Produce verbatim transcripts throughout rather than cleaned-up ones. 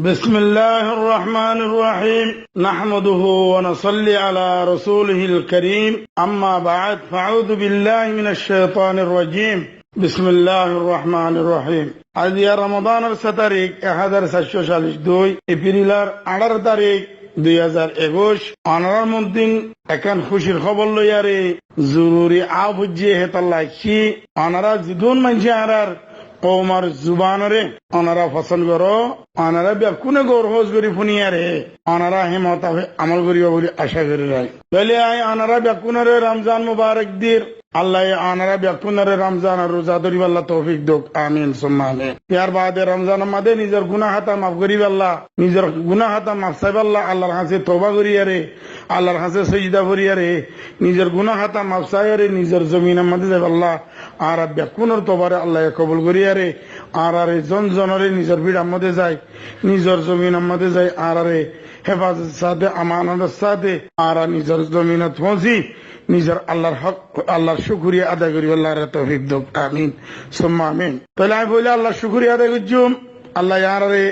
بسم الله الرحمن الرحيم. نحمده ونصلي على رسوله الكريم. أما بعد، فأعوذ بالله من الشيطان الرجيم. بسم الله الرحمن الرحيم. Aijja Ramadanor só tarík, ek házar saircó callic dui, Eprilar añçáro tarík, dui házar ekuic. Onorár moddé ekkán kúcir hóbor loiyaré zoruri aá foijjé, hétolla aiccí. Onorá zedún maincé añárár koumor zubanoré onorá fosón goró, onorá bekkúne gour hóos gorí fúniyaré, onorá hé motabek amol goríba bóli acá gorír añí. Tóile añí onorá bekkúnoré Ramzan mubarek dir. Allaye onorá bekkúnoré Ramzanor ruza dóribolla toufik douk. Amin, summa amin. Yar baade Ramzanor mazé nizor guná hátá maf goríbolla, nizor guná hátá maf saibólla Allar hañsé touba goríyaré, Allar hañsé sóijda goríyaré, nizor guná hátá maf saiyaré, nizor zominor mazé zaibólla, añára bekkúnor toubaré Allaye kobul goríyaré, añáráre zon zonoré nizor bíçar mazé zai, nizor zominor mazé zai, añáráre héfazot sáte, amanotor sáte, añára nizor zominot foóñsi, nizor Allar hók, Allar cúkuriya adai goríbolla añáráre toufik douk. Amin, summa amin. Tóile añí foila Allar cúkuriya adai goijjúm, Allaye añáráre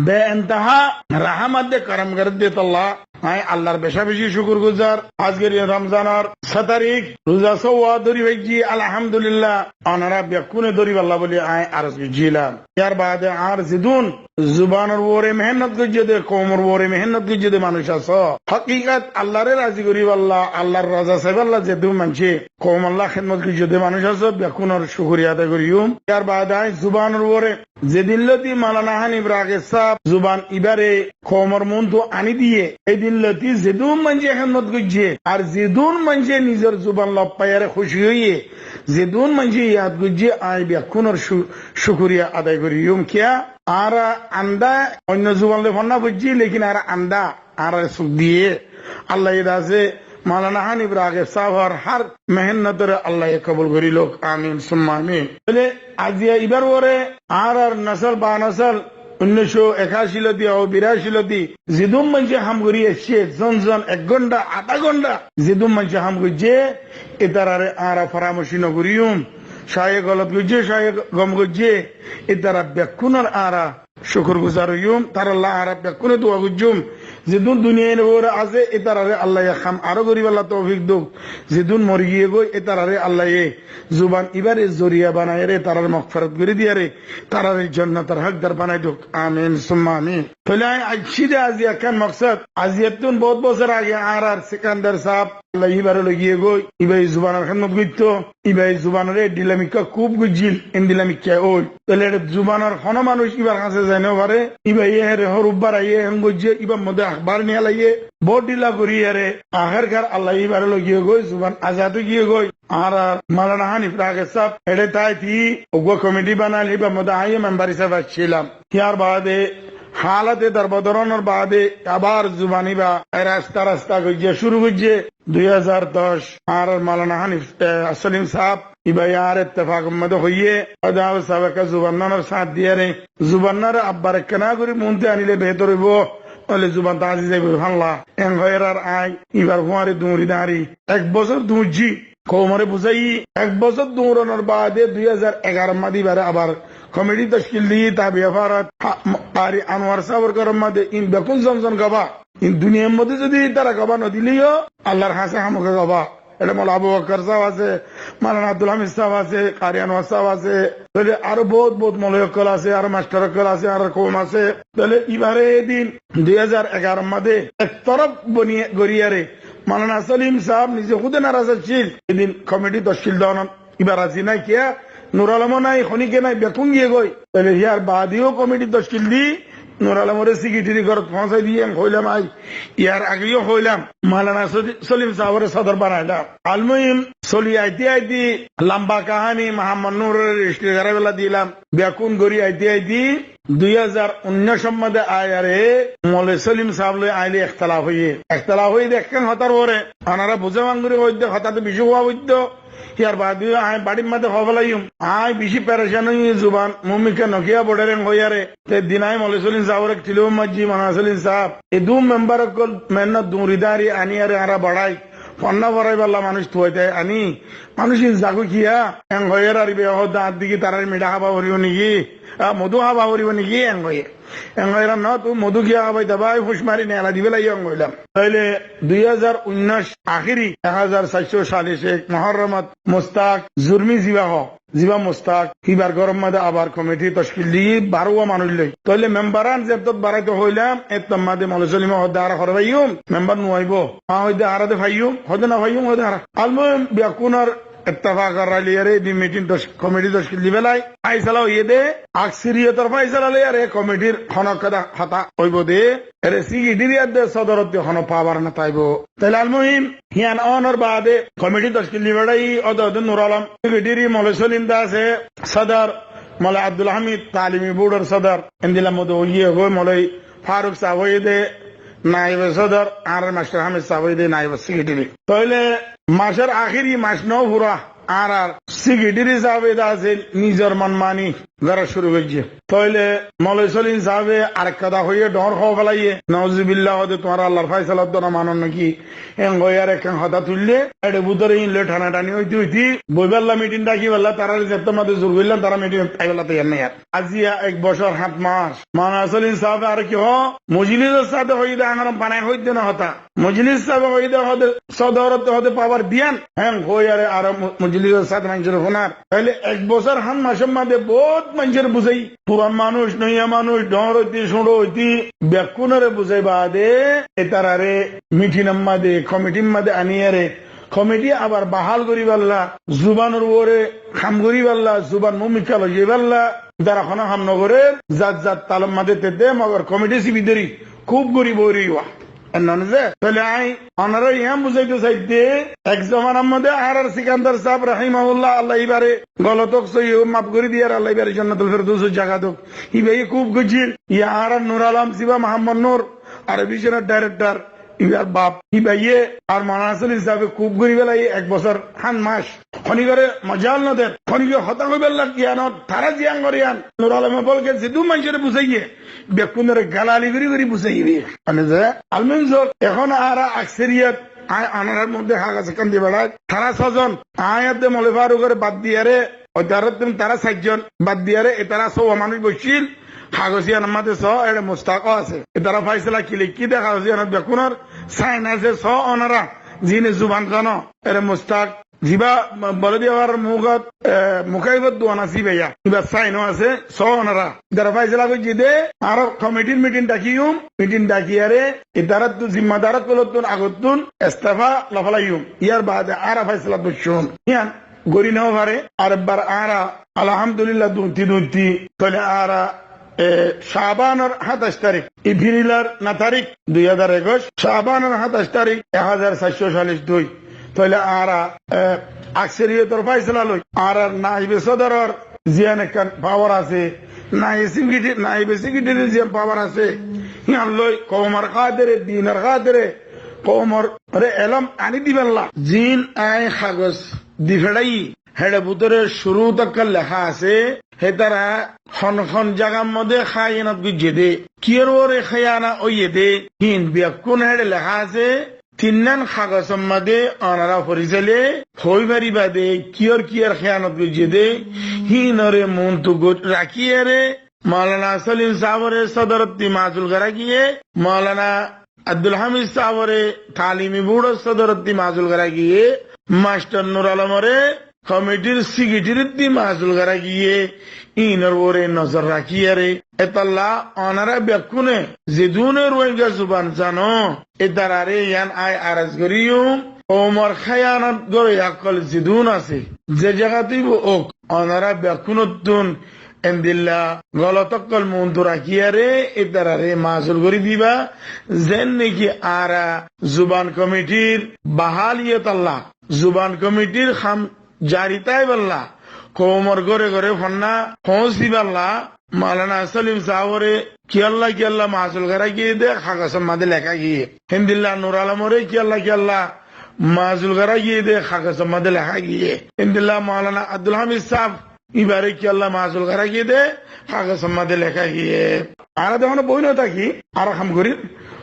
be-entahá rahámat de, korom gorí de tolla. Añí Allar becá-becí cúkur guzar. Aijja Ramzanor só tarík, ruza sówa dóri faijjí, alhamdulillah. Onorá bekkúne dóribolla bóli añí aros goijjílam. Yar baade añár zedún zubanor uore mehénnot goijjé dé, koumor uore mehénnot goijjé dé manúic asó, hókikot Allaré razi goríbolla, Allar raza saibólla zedún maincé koumolla hédmot goijjé dé manúic asó, bekkúnor cúkuriya adai goijjúm. Yar baade añí zubanor uore zedin lóti Maulana Hanif Rageb sáb zuban ibáre koumor muúntu aní diyé, édin lóti zedún maincé hédmot goijjé, ar zedún maincé nizor zuban lof faiyaré kúci óiye, zedún maincé yad goijjé, añí bekkúnor cú-, cúkuriya adai goijjúm. Kiyá? Añára andá, oinno zuban loi fonná foijjí, lekin añára andá, añáráre suk diyé. Allaye de asé, Maulana Hanif Rageb sábor hár mehénnotoré Allaye kobul gorí louk. Amin, summa amin. Tóile aijja ibár uore añárár nosol ba nosol, unnúiccó ekáci lóti, ó biráci lóti, zedún maincé ham gorí aiccé, zon zon ek gónta, adá gónta, zedún maincé ham goijjé, ítararé añára foramorci nogoríyum. Cáye golot goijjé, cáye gom goijjé, ítara bekkúnor añára cúkur guzar óiyum, taralla añára bekkúne dua goijjúm. Zedún duniyair uore asé, ítararé Allaye ham aró goríbolla toufik douk. Zedún mori giyé goi, ítararé Allaye zuban ibáre zoriya banaiyaré, tarár mogferot gorí diyaré, tararé jonnotor hókdar banai douk. Amin, summa amin. Tóile añí aiccí dé aijja ekkán moksod, aijjattún bout bosór age añárár Sikandar sáb, Allaye íbaré loi giyé goi, íbaye zubanor hédmot goittó, íbaye zubanoré endilla mikká kúb goijjíl, endilla mikká óil. Tóile ére zubanor honó manúic íbar hañsé zai nofaré, íbaye héçe hóruf baraiyé, héen goijjé, íbar modé akbar niyalaiyé, bout dhíla goríyaré, ahér kar Allaye íbaré loi giyé goi, zuban azad ói giyé goi. Añára Maulana Hanif Rageb sáb eçé táiti uggúa komiti banail, íbar modé añíyo membar hísabe accílam. Yar baade hálate darbodoránor baade abar zuban íba rasta rasta goijjé, cúru goijjé. Dui házar doc, añárár Maulana Hanif, e, Solim sáb, íbaye añáre ettefakor modé hoiyé, hoóde Hanif sáb ekká zubannánor sáñt diyaré, zubannáre abbar ekkána gorí muúntu aníle behétor óibo, óile zuban táñti zaiboi fánla. Héen hoiyére añí íbar fúañre duñri dañri ek bosór duñijjí. Koumoré buzáiyi, ek bosór duñronor baade dui házar egaror mazé íbaré abar komiti tockil di, tabiya farat, ha, m-, Kari Anuar sábor góror mazé, in bekkún zon zon gabá. In duniyair modé zodi ítara gabá nodileyó, Allar hañsé hámaka gabá. Eçé Molla Abu Bakkar sáb asé, Maulana Abdul Hamid sáb asé, Kari Anuar sáb asé, tóile aró bout bout moloi ókkol asé, aró mastor ókkol asé, aró koum asé. Tóile íbaré édin dui házar egaror mazé ek torof boni goríyaré, Maulana Solim sáb nize húde naraz accíl, édin komiti tockil doonot íba razi nái. Kiyá? Nur Alomó nái, honíkka nái, bekkún giyé goi. Tóile híyar baade yó komiti tockil di, Nur Alomoré sikitiri górot foóñsai diyé, en hoilam añí. Yar age yó hoilam, Maulana Sodi-, Solim sáboré sodor banailam. Almuhim, soli aite aite lamba kaháni, Muhammod Nuroré rejistri goráibella dilam. Bekkún gorí aite aite dui házar unnóicor modé aiyaré Moloi Solim sáb loi añí loi ektelaf óiye. Ektelaf óiye de ekkán hotár uore, onora buzá mangori hoóidde hotá to bicí hoó foittó. Híyar baade añí baçir modé hoó felaiyum. Añí bicí perecan óiyi, zuban muúmikká nokiya boçér en hoiyaré. Te din añí Moloi Solim sábor ek tilifón maijjí, Moloi Solim sáb, e dú membar ókkol mehénnot duñri dañri aniyaré añára baçái, fonná foraibálla manúic tuaitái aní, manúic in zagói kiyá? En hoiyére ar íbaye hoódde añár diki tarár miçá hába foribó niki? A, modú hába foribó niki? En hoiyé. Engoiram no, tui modú kiyá hábaita bái, fúñs mari neela dibá laiyo engoilam. Tóile dui házar uinnoc ahéri ek házar saircó calic ek Muhorromot Mustak Zurmi zibá hoó, zibá Mustak, híbar góror mazé abar komiṭi tockil di barówa manúic loi. Tóile membarán zettót baráito hoilam, éttor mazé Moloi Solim hoódde añára hoçé faiyum, membar nuaibó. Aññí hoódde añára de faiyum, hoódde no faiyum, hoódde añára. Almuhim, bekkúnor ettefak ar rai loiyaré edin miṭin toc-, komiṭi tockil di félai, fáisala óiye dé, akseriyotor fáisala loiyaré komiṭir honó hotá, hotá óibo dé, ére sekreṭari ar de sodorottú honó pawar no táibo. Tóile almuhim, híyan ónor baade komiṭi tockil di félai, óde óde Nur Alom sekreṭari, Moloi Solim de asé sodor, Moloi Abdul Hamid talimi boardor sodor, endilla modú óiye goi, Moloi Faruk sáb óiye dé naibe sodor, añárar Mastor Hamid sáb óiye dé naibe sekreṭari. Tóile macór ahéri mac no fura, añárar sekreṭari sábe de asé nizor monmani gorá cúru goijjé. Tóile Moloi Solim sábe arek hotá hoiyé, dhoóñr hoó félaiye, "Nauzubillah, hoódde tuáñra Allar fáisala dóna manor náki?" Engoiyaré ekkán hotá tuillé, éçe bútore ín loi thanathani óite óite boibálla miṭin dhakibálla, taráre zettót mazé zur goillám, tará miṭin aibálla toiyar nái ar. Aziya ek bosór háñt mac. Moloi Solim sábe aró ki hoó, mojlisor sábe hoiyé dé, añára banai hoóidde no hotá. Mojlis sábe hoiyé dé, hoódde sodorottú hoódde pawar diyan. Héen hoiyaré aró mo-, mojlisor sábe maincóre fúnar. Tóile ek bosór háñt macór mazé bout maincóre buzái. Furan manúic, noiya manúic, dhoóñr óite, cúñço óite, bekkúnore buzái baade, itaráre miṭinor mazé, komiṭir mazé aniyaré, komiṭi abar bahál goríballa, zubanor uore ham goríballa, zuban muúmikká loizaiballa, itará honó ham nogorér, zat zat talor mazé tedde, mogor komiṭi sibi dóri, kúb gorí boóri uwa. Ennon ze, tóile aññí onorare yián buzáito saidde, ek zomanar modde añárar Sikandar sáb rahimahullah, Allah ibáre golot ók, sóiyi ók, maf gorí diyar, Allah ibáre Jannatul Ferdousor jaga douk. Ibáye kúb goijjíl, iba añárar Nur Alom, zibá Muhammod Nur, ar visionary director, ibar baf, ibáye ar Molana Solim sábe kúb gorí félaiye ek bosór háñt mac. Honikore mojal no der, honike hotá hoibar lage yián, tará ziyán gore yián. Nur Alome bolke zedún maincóre buzáiye, bekkúnore galali gorí gorí buzáiye. Mane ze, almuhim zor, ehón añára akseriyot, aññí onorar modde hagos ekkán di beçai, tará sózon, aññí ar de Moloi Farukore bad diyaré, ói tará tún tará sairzon bad diyaré, itará sówa manúic boiccíl, hagos yiánor modde só, éçe Mustak ó asé. Itará fáisala ki leikké de hagos yiánot bekkúnor sain asé, só onora, ziíne zuban zano, éçe Mustak, zibá ma-, bolé de abar muúgot, e, mukáibot duwan asé ibá, iba sain ó asé, só onora. Itará fáisala goijjé de, añára komiṭir miṭin dhakiyum, miṭin dhakiyaré, itarattú zimmadar ókkolottún agottún estefa lofélaiyum. Yar baade añára fáisalat boiccúm. Yián gorí no faré, arekbar añára, alhamdulillah, duñti duñti, tóile añára, e, Cabanor háñtaic tarík, Efirilor no tarík, dui házar ekuic, Cabanor háñtaic tarík, ek házar saircó callic dui. Tóile añára, e, akseriyotor fáisala loi, añárar naibe sodoror ziyán ekkán pawar asé, naibe sekreṭari, naibe sekreṭarir ziyán pawar asé, yián loi koumor hátire, dinor hátire, koumoré elóm aní dibálla ziín aññí hagos di feçáiyi, héçe bútore cúrut ókkol leká asé, hétara hon hon zagar modde háiyanot goijjé dé, kiyór uore háiyana óiye dé, híin bekkún héçe leká asé. Tinnán hagosor modde onora fori sailé hoói faribá dé kiyór kiyór háiyanot goijjé dé, híinore muntu go-, rakíyeré Molana Solim sábore sodorottú mazul gorá giyé, Molana Abdul Hamid sábore talimi boardor sodorottú mazul gorá giyé, Mastor Nur Alomore komiṭir sekreṭarittú mazul gorá giyé, iínor uore nozor rakíyeré. Etolla onora bekkúne zedúne Ruáingga zuban zano, itarare yián aññí aroz goríyum, koumor háiyanot goróya ókkol zedún asé, ze zagat óibo ók, onora bekkúnottún endilla golot ókkol muntu rakíyeré itarare mazul gorí diba, zeén niki añára zuban komiṭir baháliyot olla, zuban komiṭir ham zari táibálla, koumor góre góre fonná foóñsibálla, Molana Solim sábore kiyólla kiyólla mazul gorá giyé dé hagosor modde leká giyé. Héndilla Nur Alomore kiyólla kiyólla mazul gorá giyé dé hagosor modde leká giyé. Héndilla Molana Abdul Hamid sáb ibáre kiyólla mazul gorá giyé dé hagosor modde leká giyé. Añára de ehón boói no táki, añára ham gorí.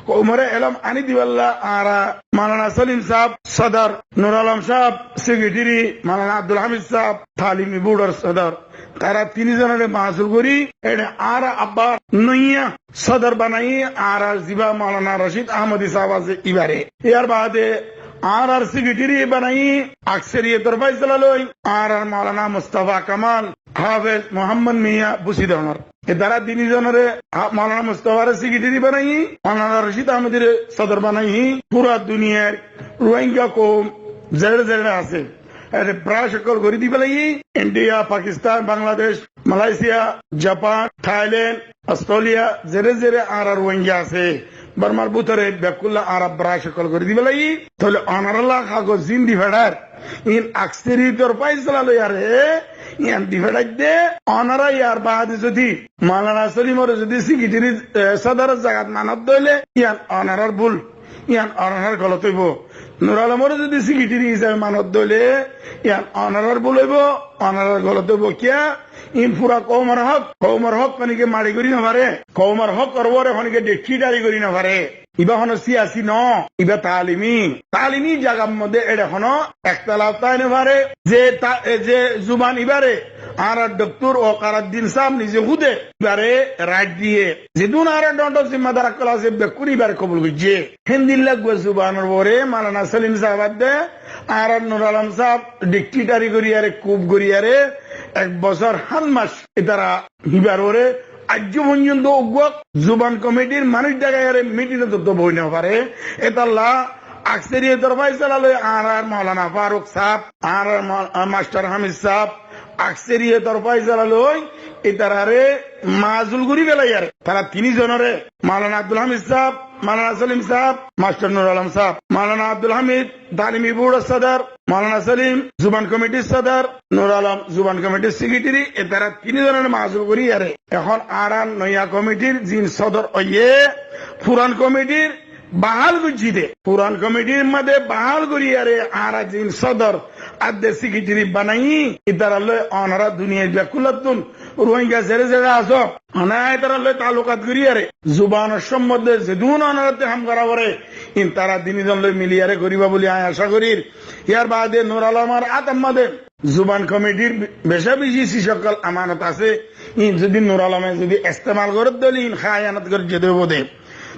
Koumoré elóm aní dibálla añára Maulana Salim sáb sodor, Nur Alom sáb sekretari, Maulana Abdul Hamid sáb talimi bordor sodor. Tará tin zonore mazul gorí, ede añára abbar noiya sodor banai, añárar ziba Maulana Rashid Ahmadi sáb asé ibare. Yar baade añárar sekretari banai, akseriyotor faisala loi, añárar Maulana Mustafa Kamal, Hafez Muhammad Miya Busidonor. E tará tin zonore, a, Maulana Mustafare sekretari banai, Maulana Rashid Ahmadire sodor banai, fura duniyar Rohingya koum zere zere asé, ede bras okkol gorí diba lagi, India, Pakistan, Bangladesh, Malaysia, Japan, Thailand, Australia, zere zere añárar Rohingya asé, Bormar bútore bekkulla añára bras okkol gorí diba lagi, tóile onoralla hagos zin di feçar, in akseriyotor faisala loiyare, iyan di feçaidde, onora yar baade zodi Maulana Salimore zodi sekretari, e, sodoror zagat manot dóile, iyan onorar bul, iyan onorar golot óibo. Nur Alomore zodi sekretari hísabe manot dóile, iyan onorar bul óibo, onorar golot óibo. Kiya? In fura koumor hók, koumor hók honike mari gorí nofare, koumor hókor uore honike dictatori gorí nofare. Iba hono siyasi no, iba talimi. Talimi zagar modde ede hono ektelaf tái nofare. Ze ta-, e, ze zuban ibare añárar doktor Wakaruddin sáb nize hude ibare rait diye. Zedún añárar doñr doñr zimmadar okkol asé bekkún ibare kobul goijje. Héndilla uggwá zubanor uore Maulana Salim sáb adde añárar Nur Alom sáb dictatori goríyare, coup goríyare ek bosór hát mac itara ibar uore aijjó foijjonto uggwá zuban komitir manúic dagaiyare mitingot uddó boi nofare. Etalla akseriyotor faisala loi añárar Maulana Faruk sáb, añárar ma-, a, Mastor Hamid sáb, akseriyotor faisala loi itarare mazul gorí felaiyare. Tará tin zonore, Maulana Abdul Hamid sáb, Maulana Salim sáb, Mastor Nur Alom sáb, Maulana Abdul Hamid talimi bordor sodor, Maulana Salim zuban komitir sodor, Nur Alom zuban komitir sekretari, e tará tin zonore mazul goríyare ehón añárar noiya komitir zin sodor óiye, furan komitir bahal goijjí de. Furan komitir modde bahal goríyare añára zin sodor adde sekretari banai, itaralloi onora duniyar bekkullattún Rohingya zere zere asó, Onora itaralloi taallukat goríyare zubanor sombonde zedún onorattú ham gora fore, in tará tin zon loi miliyare goriba buli añí acá gorir. Yar baade Nur Alomor átor modde zuban komitir beca beci sis okkol amanot asé, in zodi Nur Alome zodi estemal gorer dóile in háyanot gorer zedé óibo de.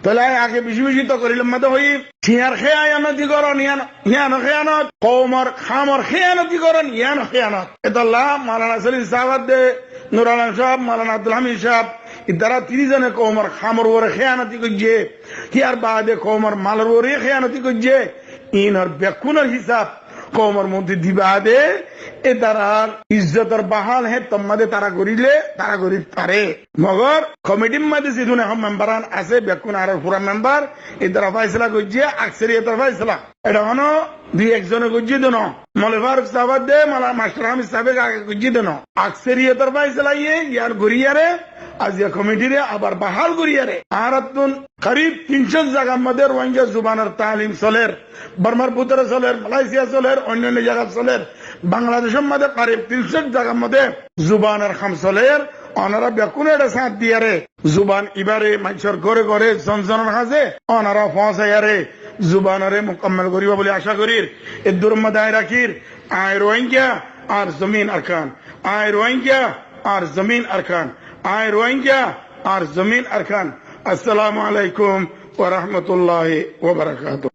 Tóile añí age beci beci tokrir modde hoiyí, Tiañr héyanoti goron, yián, yiáno héyanot. Koumor hamor héyanoti goron, yiáno héyanot. Etolla Maulana Salim sáb adde, Nur Alom sáb, Maulana Abdul Hamid sáb, itará tin zone koumor hamor uore héyanoti goijje. Yar baade koumor malor uore héyanoti goijje. Inor bekkúnor hísab koumor montri diba de, itarar izzotor bahal héttor modde tará goríle, tará gorí fare. Mogor komitir modde zedún ehón membaran asé, bekkún añárar fura membar, itara faisala goijje, akseriyotor faisala. Eta hono dui ek zone goijje de no. Moloi Faruk sáb adde, Moloi Mastor Hamid sábe age goijje de no. Akseriyotor faisala iye, yián goríyare, aziya komitire abar bahal goríyare. Añárattún korib tin cót zagar modde Rohingya zubanor talim soler. Bormar bútore soler, Malaysia soler, oinno oinno zagat soler. Bangladecor modde korib tin cót zagar modde zubanor ham soler. Onora bekkúne eta sáñt diyare. Zuban ibare maincór góre góre zon zonor hañse onora foóñsaiyare zubanore mukammol goriba buli acá gorir. Eddur modde añí rakir, añí Rohingya, añár zomin Arkan. Añí Rohingya, añár zomin Arkan. Añí Rohingya, añár zomin Arkan. Assalamu alaikum wa rahmatullahi wa barakatuhu.